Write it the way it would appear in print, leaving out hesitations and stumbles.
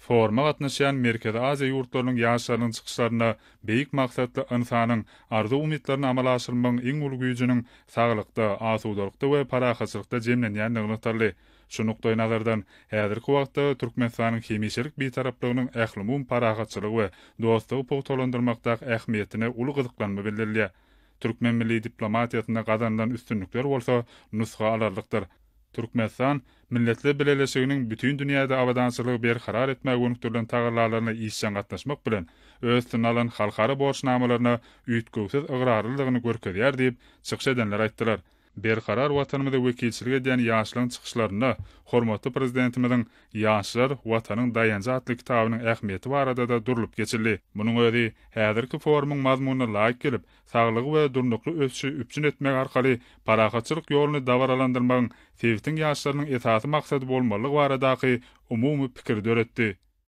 Foruma gatnaşýan Merkezi Aziýa ýurtlarynyň ýaşlarynyň çykyşlarynda beýik maksatly ynsanyň arzuw-umytlaryny amala aşyrmagyň iň uly güýjüniň saglykda, asudalykda we parahatçylykda jemlenýändigi nygtaldy. Şu nukdaýnazardan, häzirki wagtda Türkmenistanyň hemişelik Bitaraplygynyň ählumumy parahatçylygy we dostlugy pugtalandyrmakdaky ähmiýetine uly gyzyklanma bildirilýär. Türkmen milli diplomatiýasynda gazanylan üstünlikler bolsa nusga alarlykdyr. Türkmenistan Milletler Bileleşiginiň bütin dünýäde abadançylygy berkarar etmäge gönükdirilen tagallalaryna işjeň gatnaşmak bilen, öz üstüne alan halkara borçnamalaryna üýtgewsiz ygrarlydygyny görkezýär diýip, çykyş edenler aýtdylar. Berkarar Watanymyza wekilçilik edýän ýaşlaryň çykyşlarynda hormatly Prezidentimiziň Ýaşlar, Watanyň daýanjy atly kitabynyň ähmiýeti barada-da durlup geçildi. Munuň özi häzirki forumyň mazmunyna laýyk gelip, saglygy we durnukly ösüşi üpjün etmek arkaly parahatçylyk ýoluny dabaralandyrmagyň sebitiň ýaşlarynyň esasy maksady bolmalydygy baradaky umumy pikiri döretdi.